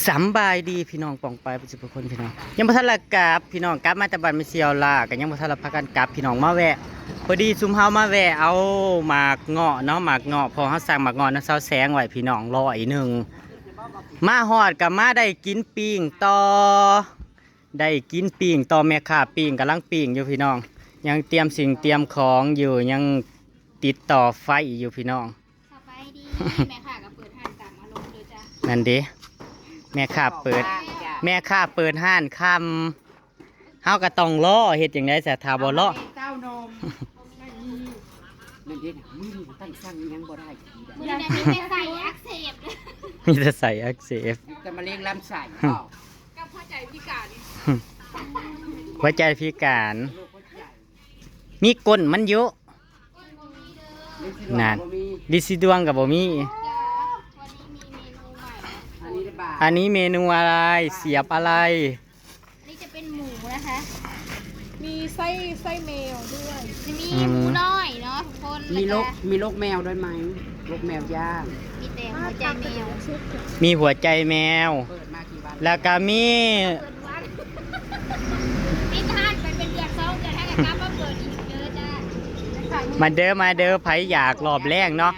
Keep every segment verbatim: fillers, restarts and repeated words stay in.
สำบายดีพี่น้องปองไปายสุขทุกคนพี่น้อง ยังบ่ทันละกลับพี่น้อง กลับมาแต่บ้านแม่เสี่ยวล่า ก็ยังบ่ทันละพากันกลับพี่น้อง มาแวะ พอดีซุมเฮามาแวะเอาหมากเงาะเนาะ หมากเงาะ พอเฮาสั่งหมากเงาะนำสาวแสงไว้พี่น้อง ร้อยหนึ่ง มาฮอดก็มาได้กินปิ้งต่อ ได้กินปิ้งต่อ แม่ค้าปิ้งกำลังปิ้งอยู่พี่น้อง ยังเตรียมสิ่งเตรียมของอยู่ ยังติดต่อไฟอยู่พี่น้อง สบายดี แม่ค้าก็เปิดร้านตามอารมณ์เลยจ้ะ นั่นเด้ แม่ค้าเปิด แม่ค้าเปิดร้านค่ำ เฮาก็ต้องรอ เฮ็ดจั่งใด๋ซะ ถ้าบ่รอ เต้านม นั่นเด้ มื้อนี้ตั้งสั่งยังบ่ได้ มื้อนี้มีแต่ไส้อักเสบ มีแต่ไส้อักเสบ จะมะเร็งลำไส้ กับหัวใจพิการ หัวใจพิการ มีก้นมันอยู่ นั่น ลินสีดวงก็บ่มี จ้า วันนี้มีเมนูใหม่ อันนี้หรือเปล่า อันนี้เมนูอะไร เสียบอะไร อันนี้จะเป็นหมูนะคะ มีไส้ ไส้แมวด้วย จะมี อืม หมูน้อยเนาะทุกคน มีลก แล้วก็ มีลกแมวด้วยไหม ลกแมวย่าง มีแต่หัวใจแมว มีหัวใจแมว เปิดมากี่วัน แล้วก็มี ปิดร้านไปเป็นเดือนสองเดือน ให้กับกลับมาเปิดอีกเด้อจ้า มาเด้อ มาเด้อ ไผอยากรอบแรกเนาะ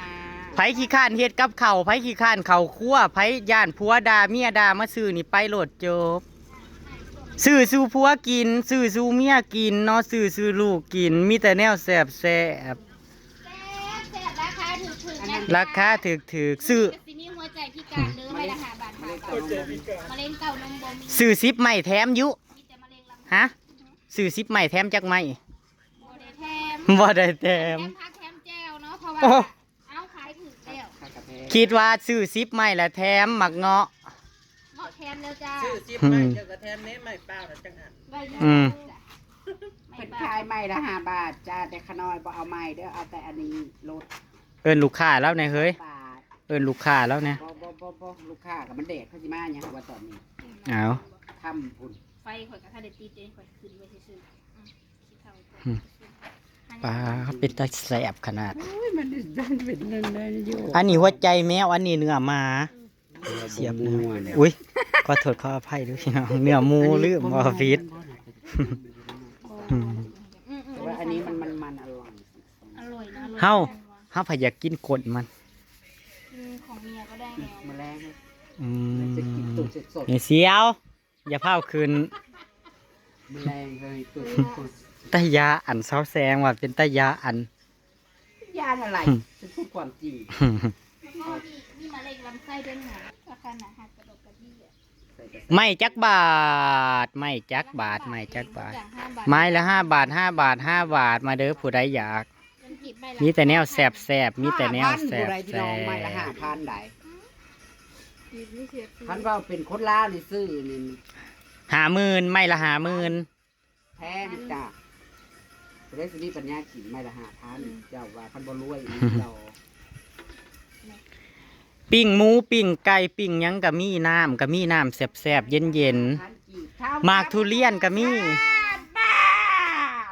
ไผขี้คร้านเฮ็ดกับข้าว ไผขี้คร้านเข้าครัว ไผย้านผัวด่าเมียด่า มาซื้อนี่ไปโลดจบ ซื้อสู่ผัวกิน ซื้อสู่เมียกินเนาะ ซื้อสู่ลูกกิน มีแต่แนวแซ่บแซ่บ แซ่บแซ่บ ราคาถูกถูกนะ ราคาถูกถูก ซื้อ ก็สิมีหัวใจพิการเด้อ ไม้ละห้าบาท ห้าบาท มะเร็งเต้านมบ่มี ซื้อสิบไม้แถมอยู่ มีแต่มะเร็งลำไส้ ฮะ ซื้อสิบไม้แถมจักไม้ บ่ได้แถม บ่ได้แถม แถมผักแถมแจ่วเนาะ เพราะว่า โอ้ เอาขายถูกแล้ว คิดว่าซื้อสิบไม้แล้วแถมหมากเงาะ เงาะแถมแล้วจ้า ซื้อสิบไม้เจ้าก็แถมแม่ไม้เปล่าแล้วจังหัน ได้อยู่ อืม จ้ะ เพิ่นขายไม้ละห้าบาทจ้า แต่ขะน้อยบ่เอาไม้เด้อ เอาแต่อันนี้โลด เอิ้นลูกค้าแล้วแหน่เฮ้ย บาท เอิ้นลูกค้าแล้วแหน่ บ่ บ่ บ่ บ่ ลูกค้าก็มันแดดเขาสิมาหยังว่าตอนนี้ เอา ค่ำพุ้น ไฟข่อยก็ทันได้ติดเด้ ข่อยขึ้นไว้ซื่อๆ อืม ขี้เถ้า อืม ปลาเป็นตาแซ่บขนาด โอ้ย มันดันเป็นนั่นได้อยู่ อันนี้หัวใจแมว อันนี้เนื้อหมา เสียบเนื้อ อุ้ย ขอโทษขออภัยด้วยพี่น้อง เนื้อหมูลืมว่าผิด อืม อืม แต่ว่าอันนี้มัน มัน มันอร่อย อร่อยนะ เฮา เฮาพยายามกินก้นมัน กินของเมียก็ได้ไง มื้อแลง อืม จะกินตูดสดๆ นี่เสียว อย่าพาขึ้น มื้อแลงเลยตูดสดๆ ตายาอัน สาวแสงว่าเป็นตายาอัน ยาอะไร ฉันพูดความจริง แล้วก็มี มีมะเร็งลำไส้ด้วยนะ อาการหนาหักกระดกกระเดี้ย ไม้จักบาท ไม้จักบาท ไม้จักบาท อย่างห้าบาท ไม้ละห้าบาท ห้าบาท ห้าบาท มาเด้อ ผู้ใดอยาก เงินกีบใบละ มีแต่แนวแซ่บๆ มีแต่แนวแซ่บๆ ห้าพัน ผู้ใดพี่น้อง ไม้ละห้าพันได้ อืม คันว่าเป็นคนลาวนี่ซื้อนี่ ห้าหมื่น ไม้ละห้าหมื่น แพงจ้ะ ผู้ใดสิมีปัญญากินไม้ละห้าพัน อืม เจ้าว่าคันบ่รวยอีกเจ้า ปิ้งหมู ปิ้งไก่ ปิ้งหยังก็มี น้ำก็มี น้ำแซ่บๆ เย็นๆ หมากทุเรียนก็มี ห้าบา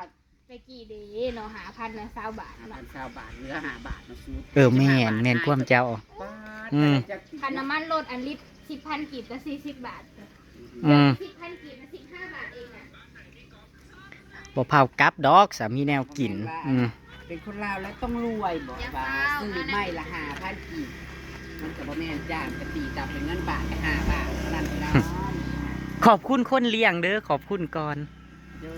ท แต่กี้เด้เนาะ ห้าพันนะ ซาวบาท ห้าพัน เนาะ ซาวบาท เหลือห้าบาทเนาะ สูตร เออ แม่น แม่นความเจ้า บาท อืม แต่ละจัก คันน้ำมันรถอันลิตรสิบพันกีบก็สี่สิบบาท อืม สิบพันกีบนะ สิบห้าบาทเองนะ บ่พาวกลับดอก สามีแนวกิน อืม เป็นคนลาวแล้วต้องรวย บอกว่าซื้อไม้ละห้าพันกีบ มันก็บ่แม่นจ้าง ก็ตีตามเป็นเงินบาทก็ห้าบาทเท่านั้นพี่น้อง ขอบคุณคนเลี้ยงเด้อ ขอบคุณก่อน เด้อ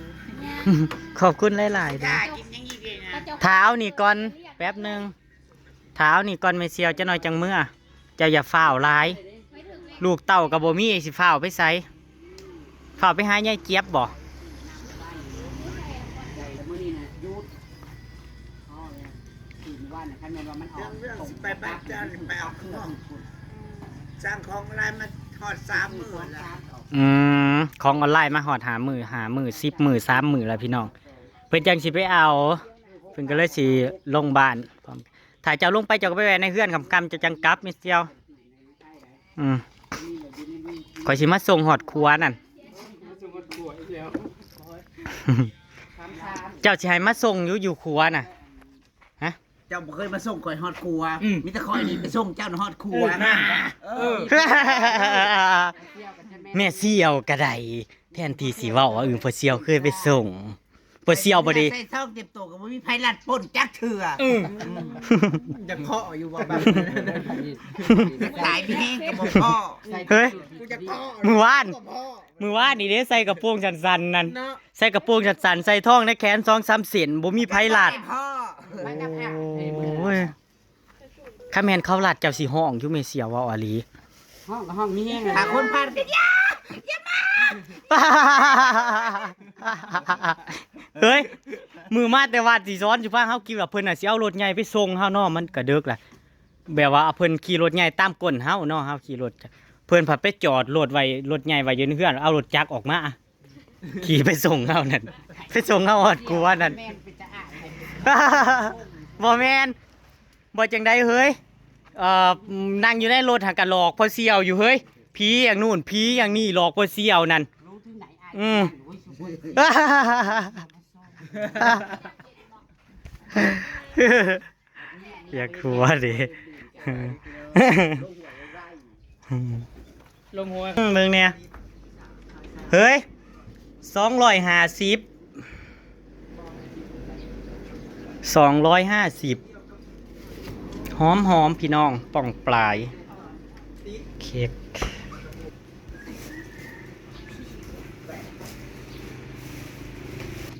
ขอบคุณหลายๆ เด้อ จ้า กินยังอีกเลยนะ ถ้าเอานี่ก่อน แป๊บหนึ่ง ถ้าเอานี่ก่อน แม่เสี่ยว จักหน่อยจั่งเมือ เจ้าอย่าฟ้าวหลาย ลูกเต้าก็บ่มี สิฟ้าวไปไส ฟ้าวไปหายายเจี๊ยบบ่ มื้อนี้นะหยุด อ๋อ เนี่ย คืนวันน่ะ คันแม่นว่ามันออก เรื่องสิไปบ้านเจ้านี่ไปเอาเครื่อง สั่งของอะไรมาทอดสามมื้อแล้ว อืม ของออนไลน์มาฮอดห้ามื้อ ห้ามื้อ สิบมื้อ สามมื้อแล้วพี่น้อง เพิ่นจั่งสิไปเอา เพิ่นก็เลยสิลงบ้านพร้อม ถ้าเจ้าลงไปเจ้าก็ไปแวะในเฮือนค่ำๆ เจ้าจั่งกลับ แม่เสี่ยว อืม ข้อยสิมาส่งฮอดครัวนั่น เจ้าสิให้มาส่งอยู่ อยู่ครัวน่ะ ฮะ เจ้าบ่เคยมาส่งข่อยฮอดครัว อืม มีแต่ข่อยนี่ไปส่งเจ้าฮอดครัว เออ นะ เออ เออ แม่เสี่ยวก็ได้ แทนที่สิเว้าว่า เออ พ่อเสี่ยวเคยไปส่ง พ่อเสี่ยวบ่ดี ใส่ซองเต็มโตก็บ่มีไผลัดปล้นจักเทื่อ เออ อืม อยากเคาะอยู่ว่าแบบ ตายมีแฮงก็บ่เคาะ เฮ้ย กูจะเคาะ มื้อวาน ก็เคาะ มื้อวานนี่เด้ ใส่กระโปรงสั้นๆนั่น เนาะ ใส่กระโปรงสั้นๆ ใส่ทองในแขนสองสามเส้น บ่มีไผลัด ไม่พอ โอ้ย คันแม่นเขาลัดเจ้าสิฮ้องอยู่ แม่เสี่ยวเว้าอีหลี ฮ้องก็ฮ้องมีแฮง ถ้าคนผ่านก็ เฮ้ย มื้อมาแต่วัดสิสอนสิพาเฮากินว่าเพิ่นน่ะสิเอารถใหญ่ไปส่งเฮาเนาะ มันก็ดึกละ แบบว่าเพิ่นขี่รถใหญ่ตามก้นเฮาเนาะ เฮาขี่รถ เพิ่นผัดไปจอดรถไว้ รถใหญ่ไว้อยู่ในเฮือน เอารถจักรออกมา ขี่ไปส่งเฮานั่น ไปส่งเฮาฮอดครัวนั่น แม่นเป็นตาอาย บ่แม่น บ่จังใดเฮ้ย เอ่อ นั่งอยู่ในรถหากะหลอกพ่อเสี่ยวอยู่เฮ้ย ผีอย่างนู่น ผีอย่างนี่ หลอกพ่อเสี่ยวนั่น รู้ที่ไหนอาย อืม โอ้ย อย่าขัวดิ ลงหัว เบิ่งเนี่ย เฮ้ย สองร้อยห้าสิบ สองร้อยห้าสิบ หอมๆ พี่น้อง ป่องปลาย เค้ก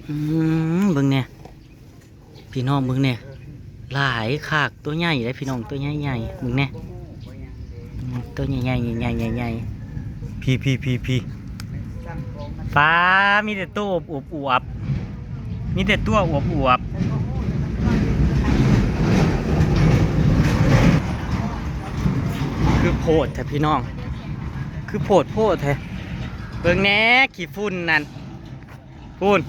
อืม เบิ่งเนี่ย พี่น้องเบิ่งเนี่ย หลายคัก ตัวใหญ่เลยพี่น้อง ตัวใหญ่ๆ เบิ่งเนี่ย อืม ตัวใหญ่ๆ ใหญ่ๆ ใหญ่ๆ พี่ๆๆๆ ฟ้า มีแต่ตัวอวบๆ มีแต่ตัวอวบๆ คือโพดแท้พี่น้อง คือโพดโพดแท้ เบิ่งแหน่ ขี้ฝุ่นนั่น พู้น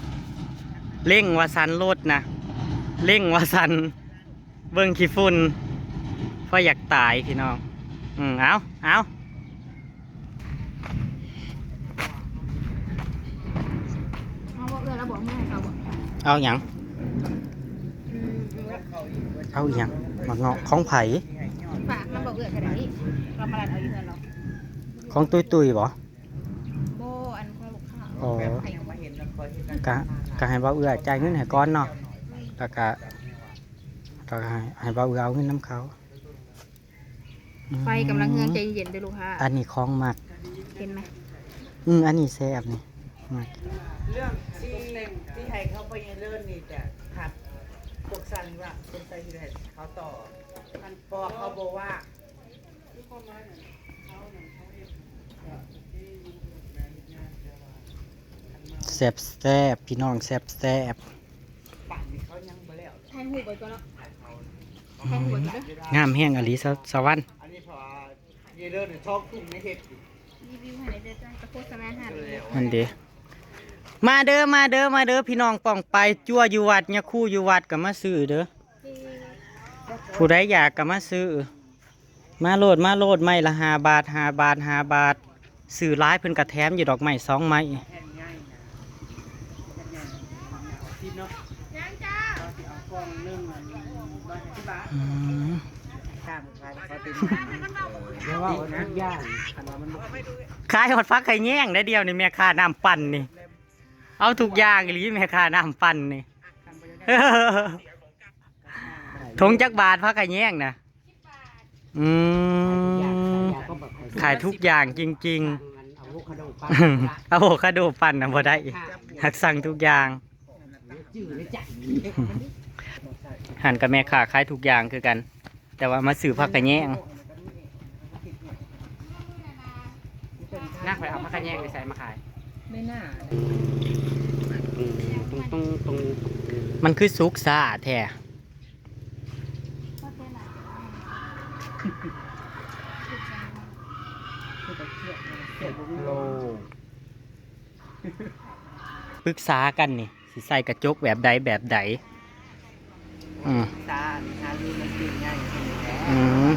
เร่งว่าสันรถนะ เร่งว่าสัน เบิ่งขี้ฝุ่น พออยากตายพี่น้อง อืม เอา เอา เอาบ่เอื้อแล้วบอกแม่เขาบอก เอาหยัง อืม เอาหยัง หมากเงาะของไผ ฝากมันบอกเอื้อก็ได้ เรามาลัดเอาอยู่เฮือนเรา ของตุ้ยๆ บ่ บ่ อันของลูกค้า อ๋อ แบบไผ กะ กะให้บ่าวเอื้อจ่ายเงินให้ก่อนเนาะ แล้วกะ แล้วกะให้ ให้บ่าวเอื้อเอาเงินนำเขา ไฟกำลังเฮือง ใจเย็นเด้อลูกค้า อันนี้ของมัก เห็นไหม อืม อันนี้แซ่บนี่ มัก เรื่องที่ ที่ให้เขาไปเลิศนี่จะผัดพวกสั่งว่าคนใส่ที่ไหนเขาต่อ เพราะเขาบอกว่า แซ่บแซ่บพี่น้อง แซ่บแซ่บ ป่านนี้เขายังบ่แล้ว ถ่ายรูปไว้ก่อนเนาะ ถ่ายรูปไว้ก่อนเด้อ งามแฮงอีหลี สะ สะหวัน อันนี้เพราะว่าเยเลิศเนี่ยชอบกลุ่มในเฮ็ดอยู่ รีวิวให้เด้อจ้า จะโฆษณาให้ นั่นเด้ มาเด้อ มาเด้อ มาเด้อ พี่น้องป้องไป จั่วอยู่วัด ยาคูอยู่วัดก็มาซื้อเด้อ ผู้ใดอยากก็มาซื้อ มาโลด มาโลด ไม้ละห้าบาท ห้าบาท ห้าบาท ซื้อหลายเพิ่นก็แถมอยู่ดอกไม้สองไม้ อืม เดี๋ยวว่าทุกอย่าง ขายฮอดผักขะแยงได้เดียวนี่ แม่ค้าน้ำปั่นนี่ เอาทุกอย่างอีหลี แม่ค้าน้ำปั่นนี่ ถุงจักบาทผักขะแยงนะ อืม ขายทุกอย่างจริงๆ อะโวคาโดปั่นนะบ่ได้ หักสั่งทุกอย่าง หันกับแม่ค้าขายทุกอย่างคือกัน แต่ว่ามาซื้อผักขะแยง นักไปเอาผักขะแยงไปใส่มาขาย ไม่น่า มันคือสุกซ่าแท้ โล ปรึกษากันนี่ สิใส่กระจกแบบใดแบบใด อืม สาหาอยู่มันเป็นไง อืม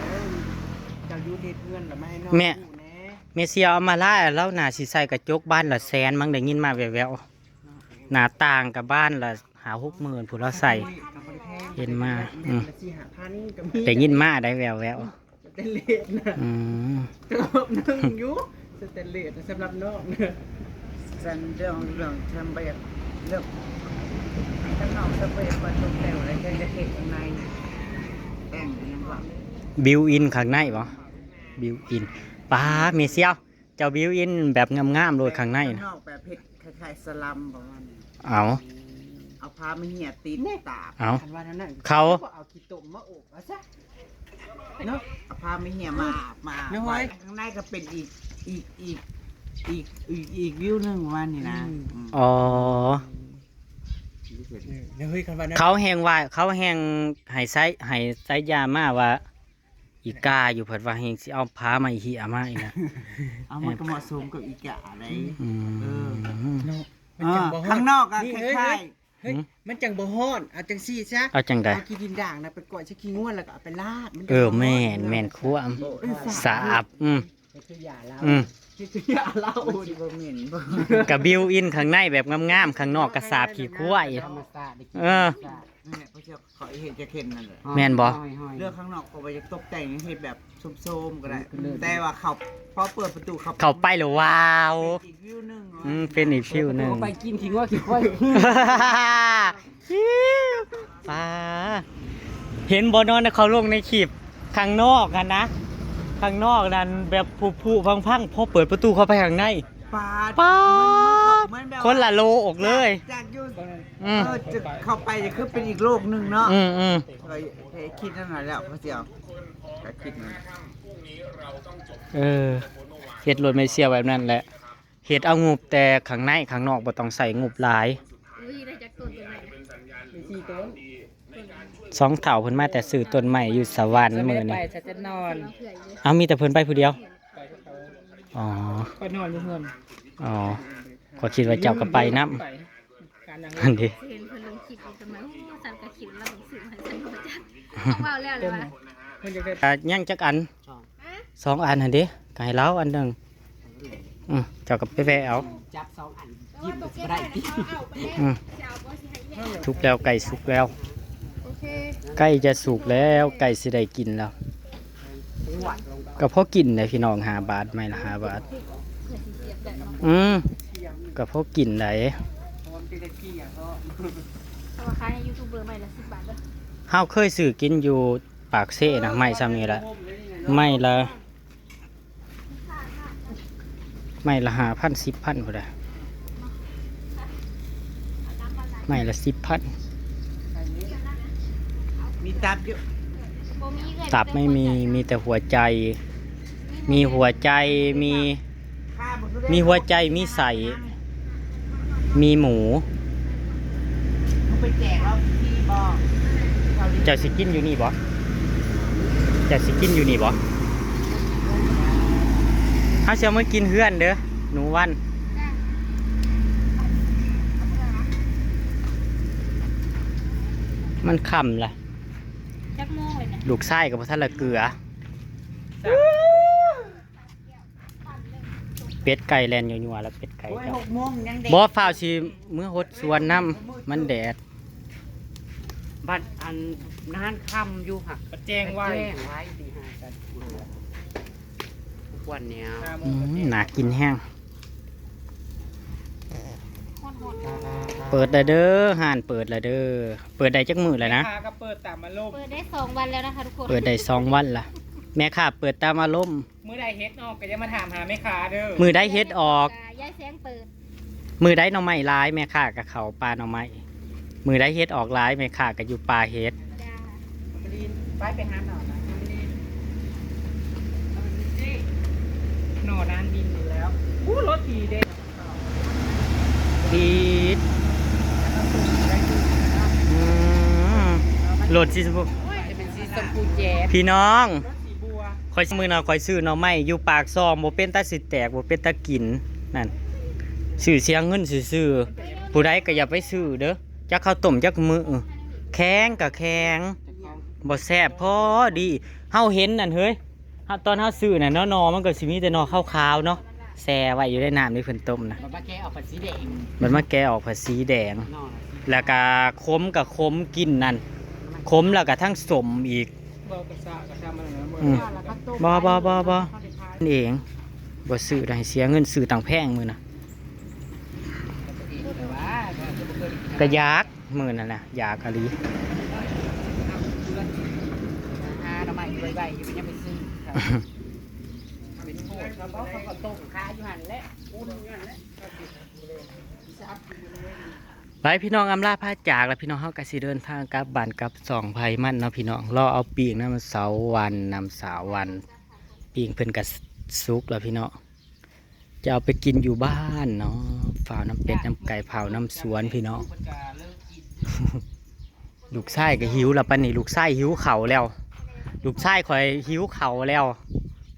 เจ้าอยู่เฮ็ดเฮือนแล้วมาให้น้อง แม่ ดูแหน่ แม่เสี่ยวเอามาล่าแล้วน่าสิใส่กระจกบานละแสนมั้ง ได้ยินมาแว่วๆ หน้าต่างกับบ้านละห้าหกหมื่นผู้นละใส่ เห็นมา อืม สี่ห้าพันก็มี ได้ยินมาได้แววแวว สแตนเลสนะ อืม เติมหนึ่งอยู่ สแตนเลสสำหรับนอกนะ สันเรื่องเรื่องทำไปเรื่องข้างนอกทำไปประตูแต่งอะไรก็จะเห็นข้างใน แต่งยังว่า บิวอินข้างในบ่ บิวอิน ป้าเมเซียว เจ้าบิวอินแบบงามๆโลดข้างใน ข้างน นะ อกแบบเห็ดคล้ายๆสลัมประมาณนี้ เอา เอาผ้ามาเหี่ยติดตา เอา คันว่านั้นน่ะ เขา ก็เอาขี้ตมมาอบเอาซะ เนาะ เอาผ้ามาเหี่ยมาอาบมา เนาะ ไว้ข้างในก็เป็นอีกอีกอีกอีกอีกอีกวิวหนึ่งประมาณนี้นะ อืม อืม อ๋อ เดี๋ยวเฮ้ยคันว่านั้น เขาแฮงว่าเขาแฮงให้ใช้ให้ใช้ยามาว่า อีกาอยู่เพิ่นว่าแฮงสิเอาผ้ามาเหี่ยมาอีกนะ เอามันก็เหมาะสมกับอีกาอะไร อืม เออ เนาะ มันจังบ่ฮ้อน เออข้างนอกอะ นี่ คล้ายๆ เฮ้ย เฮ้ย หืม มันจังบ่ฮ้อน เอาจังซี่ซะ เอาจังใด เอาขี้ดินด่างนะไปก้อยใส่ขี้ง่วนแล้วก็เอาไปราด มันจัง เออ บ่ฮ้อน แม่น แม่นความ เออ สาบ อืม เฮ็ดคือยาลาว อืม เฮ็ดคือยาลาว มันสิบ่เหม็นบ่ กะบิวอินข้างในแบบงามๆ ข้างนอกกะสาบขี้ควาย ธรรมชาติได้กิน เออ ธรรมชาติ นั่นแหละ เขาจะ เขาเห็นจะเห็นนั่นแหละ แม่นบ่ ห้อยๆ เรื่องข้างนอกเขาไปจะตกแต่งให้แบบโซมๆก็ได้ มันก็เลิศ แต่ว่าเขาพอเปิดประตูเขา เข้าไปแล้วว้าว เป็นอีกวิวหนึ่ง อืม เป็นอีกวิวหนึ่ง ไปกินขี้งัวขี้ควาย ป้า เห็นบ่เนาะ เขาลงในคลิป ข้างนอกกันนะ ข้างนอกนั้นแบบผุๆพังๆ พอเปิดประตูเข้าไปข้างใน ปาด ปาด เหมือนแบบ คนละโลกเลย จากอยู่ อืม เออ จะเข้าไปจะคือเป็นอีกโลกหนึ่งเนาะ อืม อืม เคยเคยคิดนั่นแหละแล้วพ่อเสี่ยว ก็คิดนั่นแหละ เออ เฮ็ดรถไม่เสี่ยวแบบนั้นแหละ เฮ็ดเอางบแต่ข้างใน ข้างนอกบ่ต้องใช้งบหลาย อุ้ย ได้จักต้นตัวไหนนะ มีสี่ต้น สองเฒ่าเพิ่นมาแต่ซื้อต้นไม้อยู่สวรรค์มื้อนี้ ไปจะนอน เอามีแต่เพิ่นไปผู้เดียว อ๋อ ข้อยนอนอยู่เฮือน อ๋อ ข้อยคิดว่าเจ้าก็ไปนำ ไป การนั่ง นั่นดิ เห็นเพิ่นลงคลิปอยู่แต่มา โอ้ สันก็คิดว่าเราต้องซื้อให้สันบ่จัก เอาเว้าแล้วเลยว่า เพิ่นอยากได้ อ่ะ ยังจักอัน สอง สองอันหั่นเด้ ก็ให้ลาวอันหนึ่ง อืม เจ้าก็ไปแวะเอา จับสองอัน หยิบก็สิบ่ได้ อืม สุกแล้ว ไก่สุกแล้ว โอเค ใกล้จะสุกแล้ว ใกล้สิได้กินแล้ว ก็พอกินเลยพี่น้อง ห้าบาท ไม้ละห้าบาท อืม ก็พอกินได้ เพราะว่าขายให้ยูทูบเบอร์ไม้ละสิบบาทเด้อ เฮาเคยซื้อกินอยู่ปากเซนะ ไม้ซ้ำนี่ละ ไม้ละ ไม้ละห้าพัน สิบพันพุ้นแหละ ไม้ละสิบพัน มีตับอยู่ ตับไม่มี มีแต่หัวใจ มีหัวใจ มี มีหัวใจ มีไส้ มีหมู มึงไปแจกแล้วพี่บอก เจ้าสิกินอยู่นี่บ่ เจ้าสิกินอยู่นี่บ่ เฮาสิเอามากินเฮือนเด้อ หนูวัน มันค่ำละ จักโมงเลยเนี่ย ลูกชายก็บ่ทันละเกลือ เป็ดไก่แล่นยัวๆแล้ว เป็ดไก่ โอ้ย เจ้า หกโมงยังแดด บ่ ฟ้าวสิมื้อหดสวนนำ มันแดด บัดอันนานค่ำอยู่หัก แจ้งไว้ แจ้งไว้สิหากัน ทุกวันเนี้ย ห้าโม อื งก็ ม แจ้ง น่ากินแฮง เปิดแล้วเด้อ ร้านเปิดแล้วเด้อ เปิดได้จักมื้อแล้วนะ แม่ค้าก็เปิดตามอารมณ์ เปิดได้สองวันแล้วนะคะทุกคน เปิดได้สองวันละ แม่ค้าเปิดตามอารมณ์ มื้อใดเฮ็ดออกก็อย่ามาถามหาแม่ค้าเด้อ มื้อใดเฮ็ดออก ยายแสงเปิด มื้อใดหน่อไม้หลาย แม่ค้าก็เข้าป่าหน่อไม้ มื้อใดเฮ็ดออกหลาย แม่ค้าก็อยู่ป่าเฮ็ด จ้า ไป ไปหาหน่อนะ หน่อนางบินอยู่แล้ว อู้ รถดีเด้ ดีด อืม รถสีชมพู จะเป็นสีชมพูแจ๊ด พี่น้อง รถสีบัว ข้อยมื้อหน้าข้อยซื้อหน่อไม้อยู่ปากซอง บ่เป็นตาสิแตก บ่เป็นตากิน นั่น ซื้อเสียเงินซื่อๆ ผู้ใดก็อย่าไปซื้อเด้อ จักข้าวต้มจักมื้อ แข็งก็แข็ง บ่แซ่บพอดี เฮาเห็นนั่นเฮ้ย เฮา ตอนเฮาซื้อน่ะเนาะ หน่อมันก็สิมีแต่หน่อขาวๆเนาะ แช่ไว้อยู่ในน้ำที่เพิ่นต้มนะ มันมาแกะออกผัดสีแดง มันมาแกะออกผัดสีแดง หน่อละสิบ แล้วก็ขมก็ขม กินนั่น ขมแล้วก็ทั้งส้มอีก บ่กระซ่ากระซ่ามันนะ อืม บ่บ่บ่บ่ เอง บ่ซื้อได้ เสียเงินซื้อตั้งแพงมื้อนะ กะยากมื้อนั่นน่ะ ยากอีหลี หาหน่อไม้ใบๆอยู่ยังไปซื้อครับเป็นโคตรเขาบอกเขาก็ต้มขายอยู่หั่นแหละอุ่นอยู่หั่นแหละ ไปพี่น้องอำลาพาจากแล้ว พี่น้องเฮาก็สิเดินทางกลับบ้านกลับซ่องไผมันเนาะพี่น้อง รอเอาปิ้งนำสาววัน นำสาววัน ปิ้งเพิ่นก็สุกแล้วพี่น้อง จะเอาไปกินอยู่บ้านเนาะ ฝ้าวน้ำเป็ดน้ำไก่ ฝ้าวน้ำสวนพี่น้อง ลูกชายก็หิวแล้วปานนี้ ลูกชายหิวข้าวแล้ว ลูกชายข่อยหิวข้าวแล้ว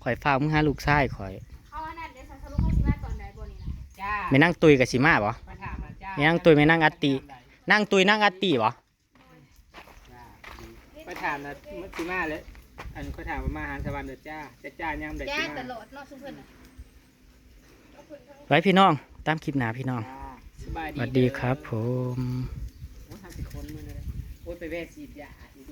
ข่อยฝากมึงหาลูกชายข่อย เขาอันนั้นเดี๋ยวสรุปเขาสิมาตอนใดบ่นี่นะ จ้า แม่นางตุ้ยก็สิมาบ่ มาถามมาจ้า แม่นางตุ้ย แม่นางอาติ นางตุ้ย นางอาติบ่ ไปถามนะมันสิมาเลยอันเขาถามว่ามาหาสวรรค์เด้อจ้าจ้าจ้ายังเด็ก จ้า สิมา ตลอดเนาะซุมเพิ่นน่ะ ไว้พี่น้อง ตามคลิปหน้าพี่น้อง จ้าสบาย ส ดี วัสดีครับผม โอ้ยทำสิคนมือเลยโอ้ยไปแวะฉีดยาอีก